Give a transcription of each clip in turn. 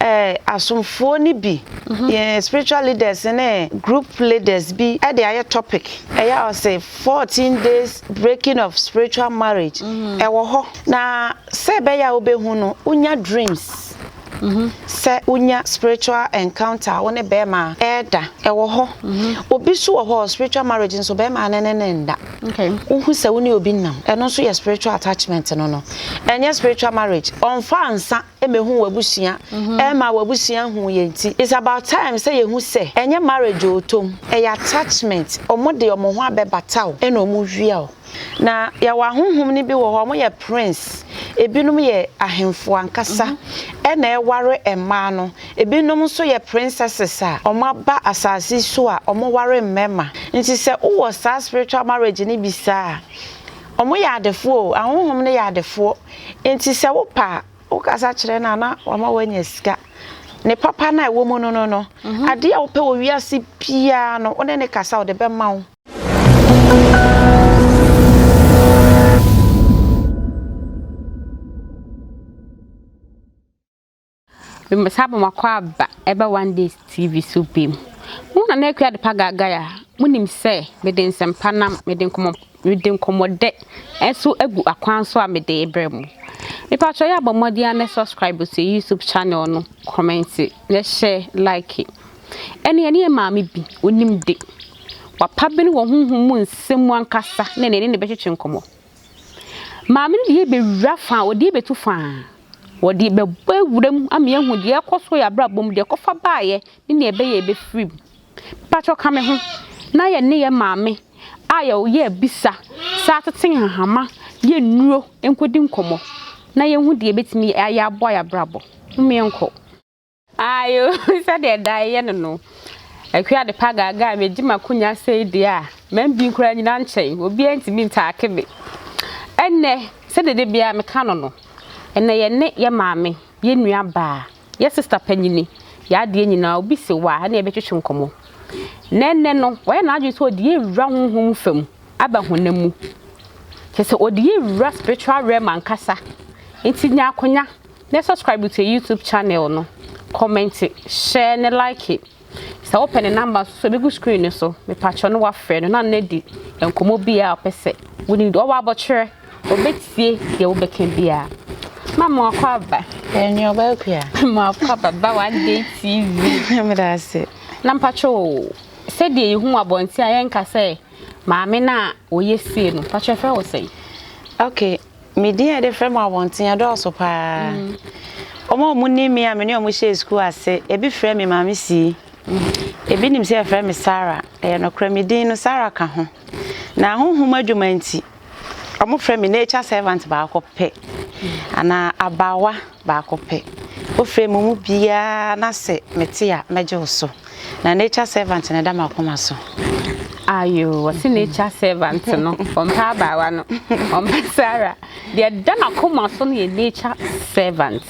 Eh, asomfoɔ no bi, yɛn spiritual leaders ne group leaders bi de ayɛ topic. Ɛyɛ a ɔse 14 days breaking of spiritual marriage. Ɛwɔ hɔ. Na sɛ ɛbɛyɛ a wobɛhu no, wonya dreams. Sɛ wonya spiritual encounter a wo ne bɛrima ɛɛda. Ɛwɔ hɔ. Obi nso wɔ hɔ spiritual marriage nso bɛrima ne ne ne nda. Wohu sɛ wo ne obi nam. Ɛno nso yɛ spiritual attachment no no. Ɛnyɛ spiritual marriage. Ɔmfa nsa ɛmɛhu w'abusua. Ɛma w'abusua hu yɛn ti. It's about time sɛ yɛhu sɛ ɛnyɛ marriage otom. Ɛyɛ attachment. Ɔmo de ɔmo ho abɛbata wo ɛna ɔmo wia wo. Na yɛwɔ ahonhom no bi wɔ hɔ, ɔmo yɛ prince. Ebinom yɛ ahemfo ankasa ɛna ɛware mmaa no. Ebinom nso yɛ princesses a ɔmo aba asase so a ɔmo ware mmarima. Nti sɛ wowɔ saa spiritual marriage no bi saa a, ɔmo yɛ adefoɔ o, ahonhom no yɛ adefoɔ. Nti sɛ wopɛ a, wokasa kyerɛ no a na wama woanya sika. Ne papa no a ɛwɔ mu no no no, adeɛ a wopɛ wɔ wiase biara no, wo ne ne kasa a ɔde bɛma wo. Mesa bɔ makɔ aba ɛbɛ One Day TV so bim. Mo na na akua de pa gaagaa a, monim sɛ mede nsɛmpa nam, mede nkɔmmɔ mede nkɔmmɔdɛ ɛnso agu akwan so a mede brɛ mo. Mepatwa yɛ abɔ mmɔden a na subscribe to YouTube channel no, comment, na share, like. Ɛne ɛne yɛ maame bi, onim de. Wapa bi no wɔ honhom mu nsɛm mu ankasa na ɛne ne bɛtwetwe nkɔmmɔ. Maame no de yɛ bɛwura fa a, ɔde yɛ bɛtu fa a, wɔde bɛbɔ awura mu ama yɛahu deɛ ɛkɔ so yɛ abrabɔ mu, deɛ ɛkɔfa baeɛ ne nea ɛbɛyɛ ɛbɛfiri mu. Mpatwa ka me ho na yɛne yɛ maame a yɛyɛ bisa saa tete nhahama yɛ nnuro nkɔdi nkɔmmɔ na yɛhu deɛ ɛbɛtumi ayɛ aboa yɛ abrabɔ. Momma yɛnkɔ. Ayo, sɛdeɛ da yɛ no no. Akua de pa gaagaa megye m'akonnwa sei deɛ a, mambi koraa nyina nkyɛn. Obiara ntumi ntaake me. Ɛnnɛ, sɛdeɛ da biara meka no no, ɛnnɛ yɛne yɛ maame, yɛ nua baa, yɛ sister panyini, yɛ adeɛ nyinaa obi si wɔ a ɛne yɛbɛtwetwe nkɔmmɔ. Na ɛnnɛ no, wɔyɛ n'adwene sɛ ɔde yɛ wura honhom fam aba honam mu. Kyerɛ sɛ ɔde yɛ wura spiritual realm ankasa. Nti nya akonnwa na subscribe to YouTube channel no, comment, share ne like it. Sɛ wopɛ ne number nso so ɛbɛgu screen no so, mepatwɛ no wafrɛ no na no di nkɔmmɔ bi a ɔpɛ sɛ wone ɔwɔ abɔkyerɛ, ɔbɛtie deɛ wobɛka biara. Mama wakɔ aba. Ɛne ɔbaa akua. Ma wakɔ aba ba One Day TV. Meda ase. Na mpatwɛ o, sɛdeɛ yɛhu abɔnten a yɛnka sɛ maame no a ɔyɛ sie no, mpatwɛ frɛ wo sɛn? Okay, me din a yɛde frɛ me abɔnten ɛdɔɔso paa. Ɔmo a ɔmo nim me a me ne ɔmo hyɛ sukuu ase, ebi frɛ me Maame Sii. Ebi nim sɛ yɛfrɛ me Sarah. Ɛyɛ nokorɛ me din no Sarah ka ho. Na honhom adwuma nti, ɔmo frɛ me nature servant baako pɛ. Anaa abaawa baako pɛ. Wofrɛ me mu biara na sɛ mete a mɛgye wo so. Na nature servant na ɛda m'akoma so. Ayo, wɔse nature servant no, ɔmpɛ abaawa no, ɔmpɛ Sarah. Deɛ ɛda n'akoma so no yɛ nature servant.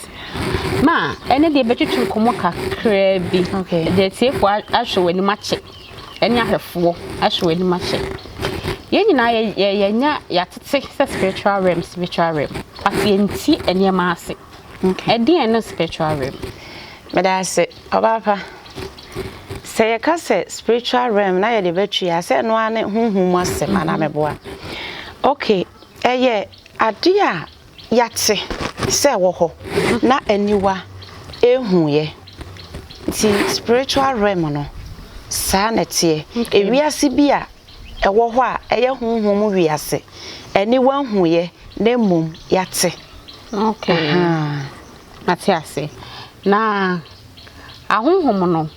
Ma, ɛne deɛ bɛtwetwe nkɔmmɔ kakraa bi. Okay. Deɛ tiefoɔ ahwɛ w'anim akyɛ, ɛne ahwɛfoɔ ahwɛ w'anim akyɛ. Yɛn nyinaa yɛ yɛ yɛnya yɛatete sɛ spiritual realm, spiritual realm. But yɛnti nneɛma ase. Okay. Ɛdeɛn ne spiritual realm? Meda ase, ɔbaa pa. Sɛ yɛka sɛ spiritual realm na yɛde bɛtwi a, sɛ ɛno ara ne honhom mu asɛm anaa mɛboa. Okay, ɛyɛ ade a yɛate sɛ ɛwɔ hɔ na aniwa ehu yɛ. Nti spiritual realm no, saa na ɛteɛ. Okay. Ewiase bi a ɛwɔ hɔ a ɛyɛ honhom mu wiase. Aniwa hu yɛ na mmom yɛate. Okay. Aha. Mate ase. Na ahonhom no,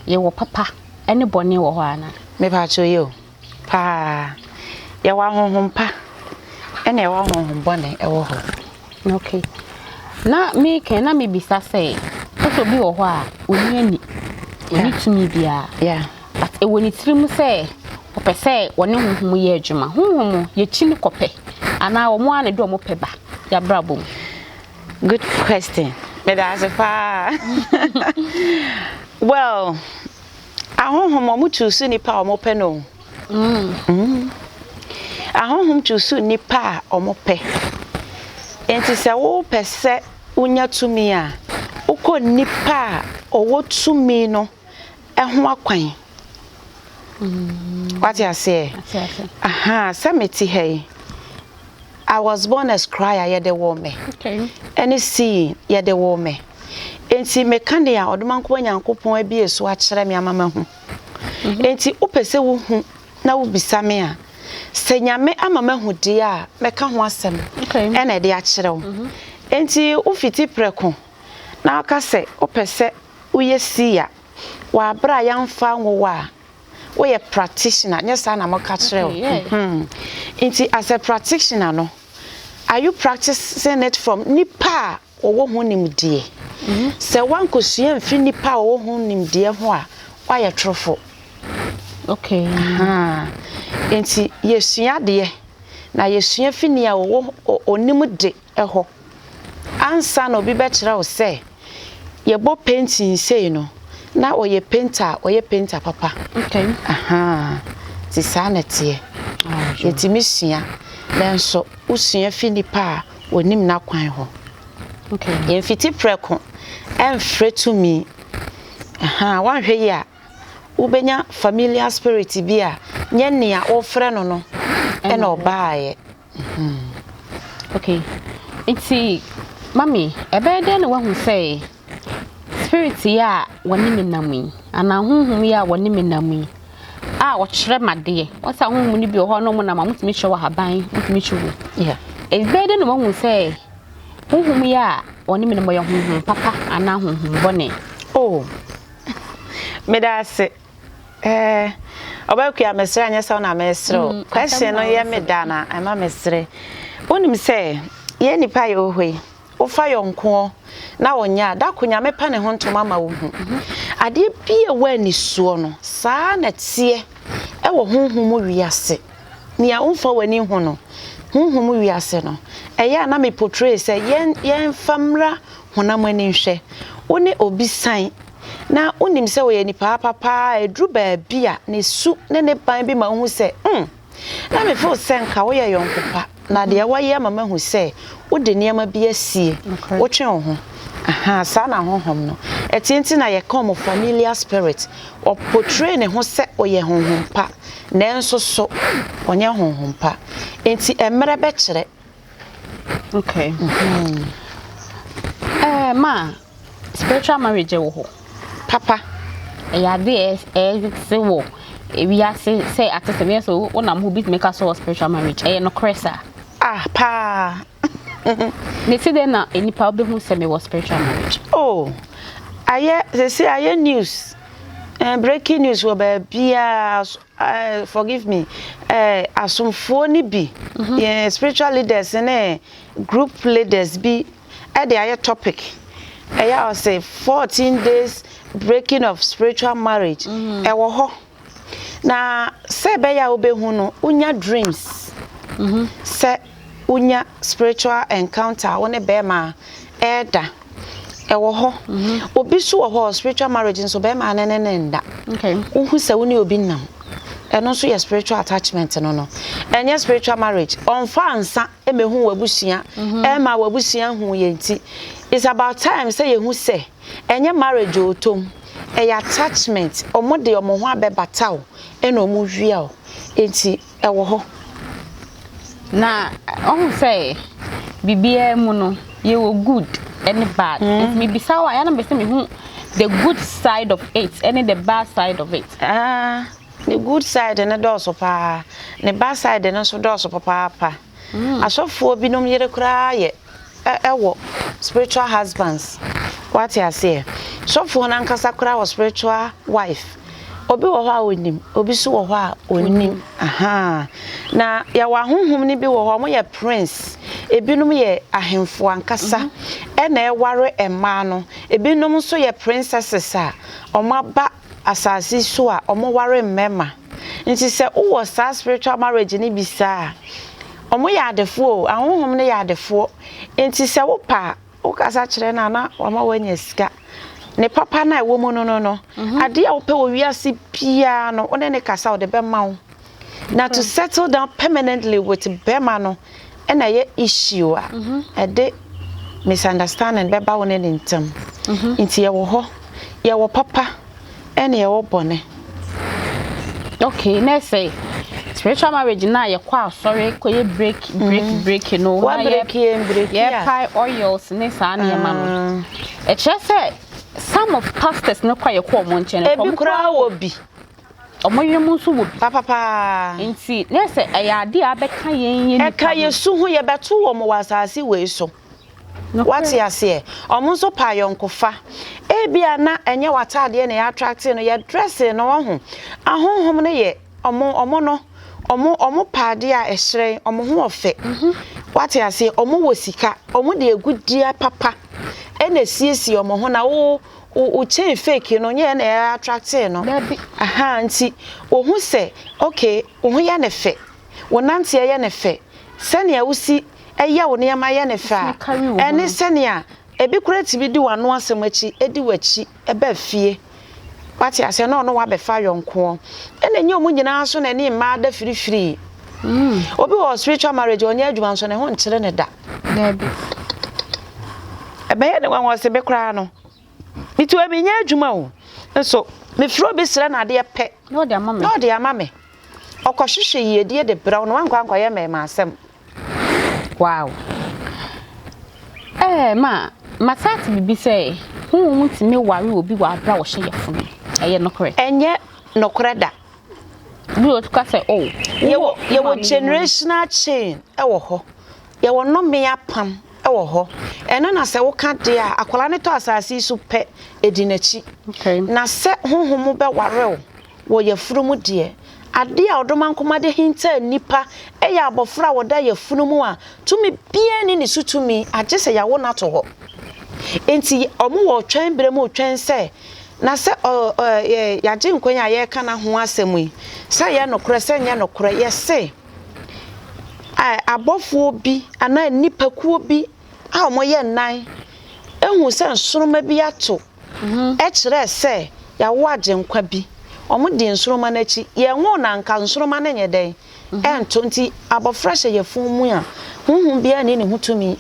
yɛwɔ papa ne bɔne wɔ hɔ ana? Mepatwo yi o. Paa. Yɛwɔ ahonhom pa ɛna yɛwɔ ahonhom bɔne ɛwɔ hɔ. Okay. Na meka na mebisa sɛ, sɛ obi wɔ hɔ a ɔni ani, ɔni tumi biara. But ɛwɔ ne tirim sɛ ɔpɛ sɛ ɔne honhom yɛ adwuma. Honhom yɛkyi ne kɔpɛ anaa ɔmo ara na ɛde ɔmo pɛ ba yɛabrabɔ mu. Good question. Meda ase paa. Well, ahonhom ɔmo choose nipa a ɔmo pɛ no. Ahonhom choose nipa a ɔmo pɛ. Nti sɛ wopɛ sɛ wonya tumi a, wokɔ kɔ nipa a ɔwɔ tumi no ho akwan. Wate aseɛ? Aha, sɛ mete ha yi, I was born a scribe, yɛde wɔ me. Ɛne seeing, yɛde wɔ me. Enti meka nea Ɔdomankoma Nyankopɔn abie so akyerɛ me ama mahu. Enti wopɛ sɛ wohu na wobisa me a, sɛ Nyame ama mahu deɛ a, mɛka ho asɛm ɛna ɛde akyerɛ wo. Enti wofiti prɛko na woka sɛ wopɛ sɛ woyɛ seer wɔ abere a yɛamfa nwo wo a, woyɛ practitioner, nyɛ saa na moka kyerɛ wo. Nti as a practitioner no, are you practicing it from nipa a wɔwɔ ho nimdeɛ? Sɛ woankosua mfiri nipa a wɔwɔ ho nimdeɛ ho a, woayɛ torofo. Nti yɛsua adeɛ na yɛsua fi nea ɔwɔ onim de hɔ. Ansa na obi bɛkyerɛ wo sɛ yɛbɔ painting sei no, na ɔyɛ painter a, ɔyɛ painter papa. Nti saa na ɛteɛ. Yɛtumi sua, nanso wosua fi nipa a onim n'akwan hɔ. Yɛmfiti prɛko ɛmfrɛ tumi. Woanhwɛ yie a, wobɛnya familiar spirit bi a nyɛ nea wofrɛ no no ɛna ɔbaeɛ. Okay. Nti, mami, ɛbɛyɛ dɛn na woahu sɛ spirit yi a wɔne me nam yi, anaa honhom yi a wɔne me nam yi, a ɔkyerɛ me adeɛ, wɔn sɛ honhom no bi wɔ hɔ na wɔn nam a wɔtumi kyerɛ wɔ ahaban, wɔtumi kyerɛ wɔ. Ɛbɛyɛ dɛn na woahu sɛ honhom yi a wɔne me nam ɔyɛ honhom papa anaa honhom bɔne? Oh, meda ase. Ɔbɛkua mesrɛ, anyɛ sɛ wo na mesrɛ o. Question no yɛ me da na ɛma mesrɛ. Wonim sɛ yɛn nipa yɛ wɔ hɔ yi, wofa yɔnkoɔ na wɔnyɛ a, da ko Nyame pa ne ho ntoma ma wo hu. Adeɛ bi a ɛwɔ anisoɔ no, saa na teɛ ɛwɔ honhom mu wiase. Nea womfa w'ani hu no, honhom mu wiase no, ɛyɛ a na me portray sɛ yɛn yɛmfa mmra honam ani nhwɛ. Wo ne obi san na wonim sɛ ɔyɛ nipa papa a, ɛduru baabi a ne su ne ne ban bi ma wohu sɛ, na me feel sɛ nka woyɛ yɔnko pa, na deɛ wayɛ ama mahu sɛ wode nneɛma bi asie, wotwe wo ho. Aha, saa na honhom no ɛteɛ, nti na yɛka ɔmo familiar spirit. Ɔportray ne ho sɛ ɔyɛ honhom pa, nanso so ɔnyɛ honhom pa. Nti mmerɛ bɛkyerɛ. Okay. Ma spiritual marriage wɔ hɔ? Papa. Ɛyɛ ade a ɛyɛ wɔ ewiase sɛ ate sɛ bɛyɛ sɛ wonam hɔ bi tumi ka so wɔ spiritual marriage, ɛyɛ nokorɛ saa? Ah, paa. Ne ti dɛn na nipa wobɛhu sɛ mewɔ spiritual marriage? Oh, ayɛ sɛsɛ ayɛ news, breaking news wɔ baabiaa. Forgive me, asomfoɔ no bi, yɛn spiritual leaders ne group leaders bi ɛde ayɛ topic. Ɛyɛ a ɔsɛ 14 days breaking of spiritual marriage. Ɛwɔ hɔ na sɛ ɛbɛyɛ a wobɛhu no, wonya dreams sɛ wonya spiritual encounter, wo ne bɛrima ɛɛda, ɛwɔ hɔ. Obi so wɔ hɔ, spiritual marriage nso, bɛrima ne ne ne nda. Wohu sɛ wo ne obi nam, ɛno nso yɛ spiritual attachment no, ɛnyɛ spiritual marriage. Ɔmfa ansa ɛmɛhu w'abusua, ɛma w'abusua hu yɛn. Nti it's about time sɛ yɛhu sɛ ɛnyɛ marriage otom, ɛyɛ attachment. Ɔmo de ɔmo ho abɛbata wo ɛna ɔmo wia wo. Nti ɛwɔ hɔ. Na ɔhu sɛ biribiara mu no, yɛwɔ good ɛne bad. Nti mebisa wo a, yɛna mbɛsɛ mehu the good side of it ɛne the bad side of it. Ah, ne good side ne dɔɔso paa, ne bad side no nso dɔɔso papaapa. Asɔfoɔ binom yere koraa yɛ ɛwɔ spiritual husbands, wate aseɛ? Sɔfoɔ no ankasa koraa wɔ spiritual wife. Obi wɔ hɔ a onim, obi nso wɔ hɔ a onim. Aha, na yɛwɔ ahohom no bi wɔ hɔ, wɔn yɛ prince, ebinom yɛ ahemfo ankasa ɛna ɛware mmaa no. Ebinom nso yɛ princesses a wɔn aba asase so a wɔn ware mmarima. Nti sɛ wowɔ saa spiritual marriage no bi saa, wɔn yɛ adefoɔ o, ahohom no yɛ adefoɔ. Nti sɛ wopa a, wokasa kyerɛ no a, na wama woanya sika. Ne papa no a ɛwɔ mu no, adeɛ a wopɛ wɔ wiase biara no, wo ne ne kasa, wode bɛma wo. Na to settle down permanently with bɛrima no ɛna ɛyɛ issue a ɛde misunderstanding bɛba wo ne ne ntam. Nti yɛwɔ hɔ, yɛwɔ papa ɛna yɛwɔ bɔne. Okay, na ɛsɛ spiritual marriage na yɛkɔ asɔre kɔyɛ break break break no, wa na break yɛ break a yɛpae oils ne saa nneɛma no, ɛkyerɛ sɛ some of pastors no kɔ a yɛkɔ ɔmo nkyɛn no, ebi ɔmo koraa wɔ bi. Ɔmo yerenom nso wɔ bi. Papapaa. Nti na sɛ ɛyɛ ade a abɛka yɛn yɛ nipa ɛka ho. Yɛ su ho, yɛbɛto wɔ mo wɔ asase wei so. Wate aseɛ? Ɔmo nso pa ayɔnkofa. Ebia na ɛnyɛ w'ataadeɛ na yɛ attract no, yɛ dress no. Ɔho ahonhom no yɛ ɔmo no ɔmo pa adeɛ a ɛhyerɛn, ɔmo ho ɔfɛ. Wate aseɛ? Ɔmo wɔ sika, ɔmo de agudeɛ papa ɛna esiesie ɔmo ho, na wo chain fake no nyɛ na ɛyɛ attract no. Dabi. Aha, nti ohun sɛ okay, wo ho yɛ ne fɛ, wo nanteɛ yɛ ne fɛ, sɛnea wosi ɛyɛ wo nneɛma yɛ ne fɛ a, Wotumi carry wo ho ɛne no. sɛnea ebi kora tumi di w'ano asɛm akyi, edi w'akyi ɛbɛ fie. Wate aseɛ? Na ɔno wabɛfa yɔnkoɔ, ɛna enye ɔmo nyinaa so na ɛne mmaa da firifiri. Obi wɔ spiritual marriage, ɔnyɛ adwuma nso ne ho nkyerɛ ne da. Dabi. Ɛbɛyɛ ne nwanwa sɛ me koraa no metu mi nyɛ adwuma o, nso mefiri obi srɛ no adeɛ pɛ na ɔde ama me. Na ɔde ama me. Ɔkɔhwehwɛ yiedie de brɛ wo na wankɔ ankɔyɛ mmarima asɛm. Wow, ma matate bibi sɛ honhom tumi ware obi wɔ abra a wɔhyɛ yɛfunu, ɛyɛ nokorɛ? Ɛnyɛ nokorɛ da. Bi wɔ ka sɛ oh Yɛwɔ generational chain ɛwɔ hɔ, yɛwɔ nnome apam ɛwɔ hɔ. Ɛno na sɛ woka deɛ a, akwadaa no tɔ asase yi so pɛ, ɛdi n'akyi. Na sɛ honhom bɛware wo wɔ yɛfunu mu deɛ, adeɛ a ɔdoma de hinta nipa ɛyɛ abɔfra a wɔda yɛfunu mu a tumi biara ni ne so tumi, agye sɛ yɛawo no ato hɔ. Nti ɔmo wɔ twɛn berɛ mu, twɛn sɛ na sɛ ɔ ɔ yɛ yɛagye nkwan a yɛreka na ho asɛm yi, sɛ yɛ nokorɛ sɛ nyɛ nokorɛ. Yɛse abɔfoɔ bi anaa nnipakuo bi a wɔyɛ nnan ehu sɛ nsoroma bi ato, ɛkyerɛ sɛ yɛawo agyenkwa bi. Wɔn di nsoroma n'akyi. Yɛn na nka nsoroma no nyɛ dɛn ɛnto. Nti abɔfra hyɛ yɛfun mu a, honhom biara ni ne ho tumi,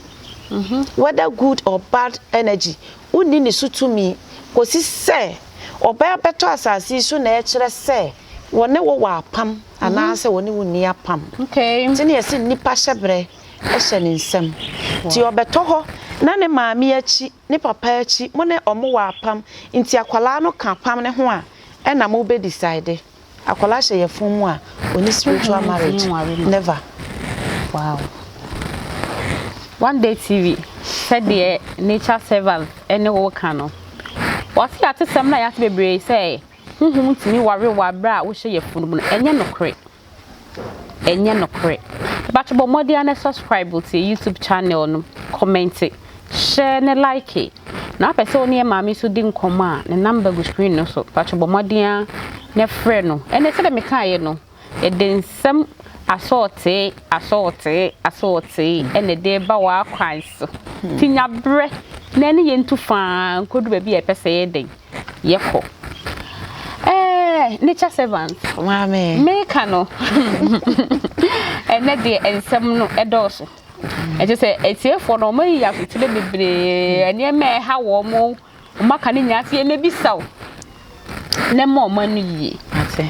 whether good or bad energy, wonni ne so tumi kòsi sɛ ɔbaa bɛtɔ asase yi so na ɛkyerɛ sɛ wɔne wo wɔ apam anaasɛ wɔne wo nni apam. Nti ne yɛsɛ nnipa hyɛberɛ ɛhyɛ ne nsam. Nti ɔbɛtɔ hɔ na ne maame akyi, ne papa akyi, mo ne ɔmo wɔ apam. Nti akwalaa no ka apam ne ho a, ɛna mo bɛ decide. Akwalaa hyɛ yɛfun mu a, oni spiritual marriage, never. Wow. One Day TV, sɛdeɛ nature servant ɛne wo ka no, wɔse atesɛm no a yɛate bebree sɛ honhom tumi ware wɔ aberɛ a wohyɛ yɛfunu mu no, ɛnyɛ nokorɛ, ɛnyɛ nokorɛ. Mebatwe bɔ mmɔden a na subscribe to YouTube channel no, comment, share ne like. Na apɛ sɛ wo ne yɛ maame so di nkɔmmɔ a, ne number gu screen no so. Batwe bɔ mmɔden a na frɛ no. Ɛnɛ sɛdeɛ mekaeɛ no, yɛde nsɛm asɔɔtee asɔɔtee asɔɔtee ɛna ɛde ba wɔ akwan so. Nti nya berɛ na ɛne yɛntu faa nkɔdu baabi a yɛpɛ sɛ yɛ den yɛkɔ. Nature servant. Maame. Meka no, ɛnɛ deɛ nsɛm no ɛdɔɔso. Ɛkyɛ sɛ atiefoɔ no, ɔmo ayi asotire bebree, nneɛma a ɛha wɔn mo, ɔmo aka ne nyinaa sɛ yɛmɛbisa wo na ɛma ɔmo ano yie. Ate.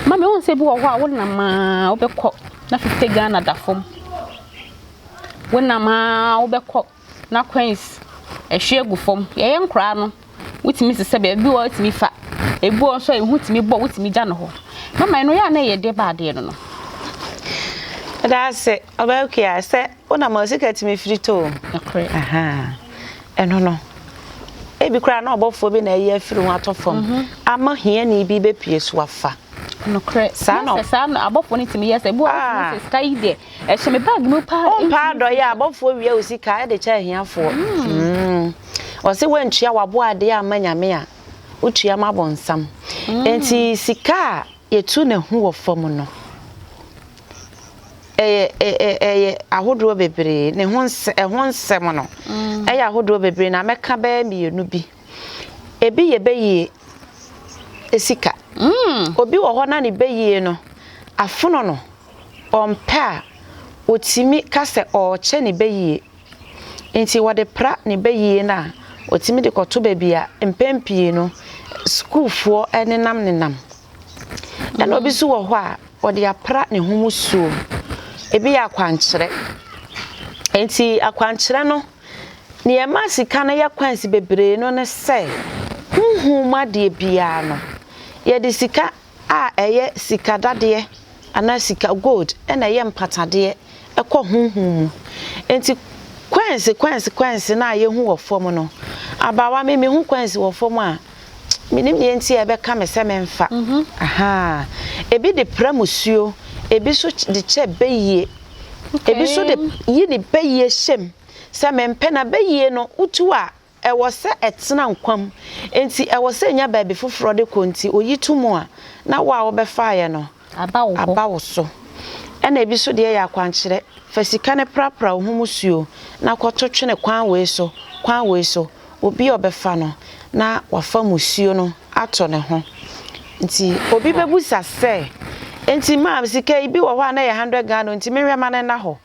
Mami, wɔn sɛ bi wɔ hɔ a wonam a wobɛkɔ na 50 Ghana da fam, wonam a wobɛkɔ na coins ɛhwie agu fam. Yɛyɛ nkoraa no, wotumi sesɛ baabi wɔ, wotumi fa ebi wɔ nso a ehu tumi bɔ, wotumi gya no hɔ. Mama, ɛno yɛ a na ɛyɛ de ba adeɛ no. Ɛda ase, ɔbɛkua sɛ wonam a sika tumi firi tɔ o. Nokorɛ. Aha. Ɛno no, ebi koraa na ɔbɔfoɔ bi na ɛyɛ afiri ho atɔ fam ama hiani bi bɛpie so afa. Nokorɛ. Saa na sɛ saa na abɔfoɔ no tumi yɛ sɛ ebi wɔ hɔ, Ah. sɛ sika yi deɛ ɛhyɛ me bag mu paa. Wompa adɔyɛ a, abɔfoɔ wia wo sika ɛde kyɛ ahiafoɔ. Ɔse woantua waboa adeɛ ama Nyame a, wotua ma bɔnsam. Enti sika a yɛtu ne ho wɔ fam no, ɛyɛ ahodoɔ bebree. Ne ho nsɛ ɛho nsɛm no ɛyɛ ahodoɔ bebree, na mɛka bɛyɛ mmienu bi. Ebi yɛ bɛyie sika. Obi wɔ hɔ na ne bɛyie no afono no, ɔmpɛ a otimi ka sɛ ɔrekyɛ ne bɛyie. Nti wɔde pra ne bɛyie no a, Wɔtumi de kɔto baabi a mpɛn pii no sukuufoɔ nenam nenam. Ɛna obi nso wɔ hɔ a ɔde apra ne ho musuo. Ebi yɛ akwankyerɛ. Nti akwankyerɛ no, nea ɛma sika no yɛ coins bebree no ne sɛ, honhom mu adeɛ biara no, yɛde sika a ɛyɛ sika dadeɛ anaa sika gold ɛna ɛyɛ mpatadeɛ ɛkɔ honhom mu. Nti coins coins coins no a yɛhu wɔ fam no, abaawa me mehu coins wɔ fam a, menim deɛ nti a ɛbɛka me sɛ memfa. Aha. Ebi de pra musuo, ebi nso de kyɛ bɛyie. Ebi nso de yi ne bɛyie hyɛm sɛ mempɛ na bɛyie no wotu a ɛwɔ sɛ ɛtena nkwam. Nti ɛwɔ sɛ nya baabi foforɔ de kɔ nti oyi to mu a na wo a wobɛfaeɛ no aba wo hɔ. Aba wo so. Ɛna ebi nso deɛ yɛ akwankyerɛ. Fa sika no prapra wo ho musuo na kɔto twene kwan wei so, kwan wei so. Obi a ɔbɛfa no na wafa musuo no ato ne ho. Nti obi bɛbusa sɛ, nti maam sika yi bi wɔ hɔ a na yɛ 100 Ghana nti mehwɛ ma no nna hɔ.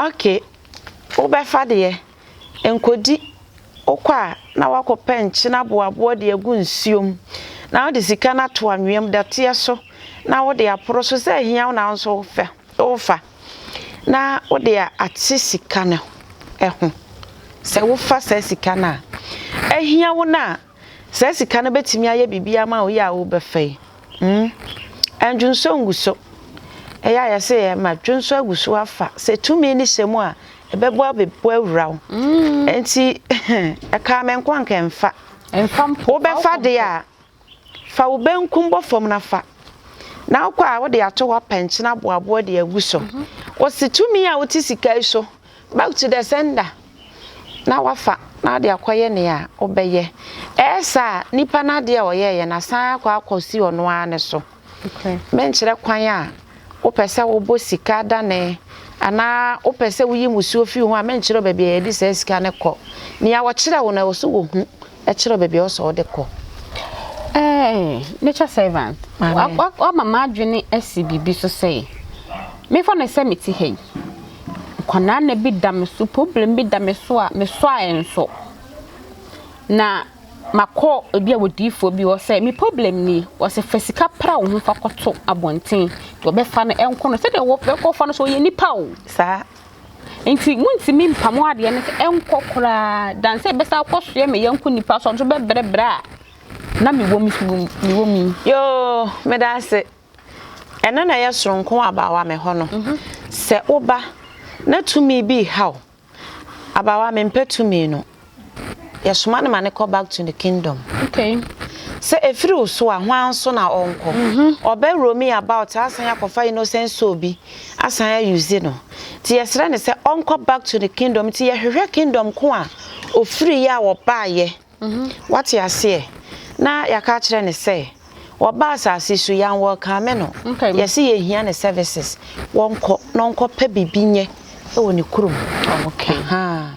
Okay, wobɛfa deɛ, nkɔdi. Wokɔ a na wakɔpɛ nkyene aboaboa de agu nsuom na wode sika no ato anwea mu dɛteɛ so na wode aporo so sɛ ahia wo na wo nso wofa na wode ate sika no ho. Sɛ wofa saa sika no a, ahia wo no a, saa sika no bɛtumi ayɛ biribi ama wo yɛ a wobɛfa yi. Ɛndwonsɔ ngu so. Ɛyɛ a yɛsɛ yɛ ma dwonsɔ agu so afa. Sɛ tumi ne hyɛ mu a, ɛbɛbɔ abɛbɔ awura wo. Nti ɛkaa me nko anka ɛmfa. Ɛmfa mpo. Wobɛfa deɛ a, fa wo benkum bɔ fam na fa. Na wokɔ a wode ato hɔ apɛnkyene aboaboa de agu so. Wɔsi tumi a wote sika yi so, back to the sender. Na wafa na wode akɔyɛ nea wobɛyɛ. Ɛyɛ saa a, nipa no adeɛ a ɔyɛeɛ no asan akɔ akɔsi ɔno ara ne so. Menkyerɛ kwan a wopɛ sɛ wobɔ sika dane anaa wopɛ sɛ woyi musuo firi ho a, menkyerɛ baabi a yɛde saa sika no kɔ. Nea wɔkyerɛ wo no, ɛwɔ sɛ wɔhu ɛkyerɛ baabi a ɛwɔ sɛ wode kɔ. Nature servant, wama m'adwene asi biribi so sɛ, mefa no sɛ mete ha yi, nkwadaa na bi da me so, problem bi da me so a, me so a ɛnso. Na makɔ ebi a wodiifoɔ bi hɔ sɛ me problem ni, wɔsɛ fa sika pra wo ho fa kɔto abɔnten, deɛ ɔbɛfa no ɛnkɔ no, sɛdeɛ wɔbɛkɔfa no so ɔyɛ nipa o. Saa. Nti muntumi mpam adeɛ no sɛ ɛnkɔ koraa, dan sɛ ɛbɛsa akɔsoɛ me yɛnko nipa so, ɔno nso bɛbrɛbrɛ a na mewɔ mu mewɔ mu yi. Yoo, meda ase. Ɛno na ɛyɛ soronko abaawa me hɔ no. Sɛ woba na tumi bi haw, abaawa mempɛ tumi no. Yɛsoma no ma ne kɔ back to the kingdom. Sɛ ɛfiri wo so a, hwan nso na ɔnkɔ? Ɔbɛ roam about asan akɔfa innocent soul bi asan ayuse no. Nti yɛsrɛ no sɛ ɔnkɔ back to the kingdom. Nti yɛhwehwɛ kingdom ko a ofiri yɛ a wɔbaayɛ. Wate aseɛ? Na yɛaka akyerɛ no sɛ wɔba asase so yɛn welcome no. Yɛse yɛhia ne services. Wɔnkɔ na ɔnkɔpɛ biribi nyɛ wɔ ne kurom. Okay. Aha.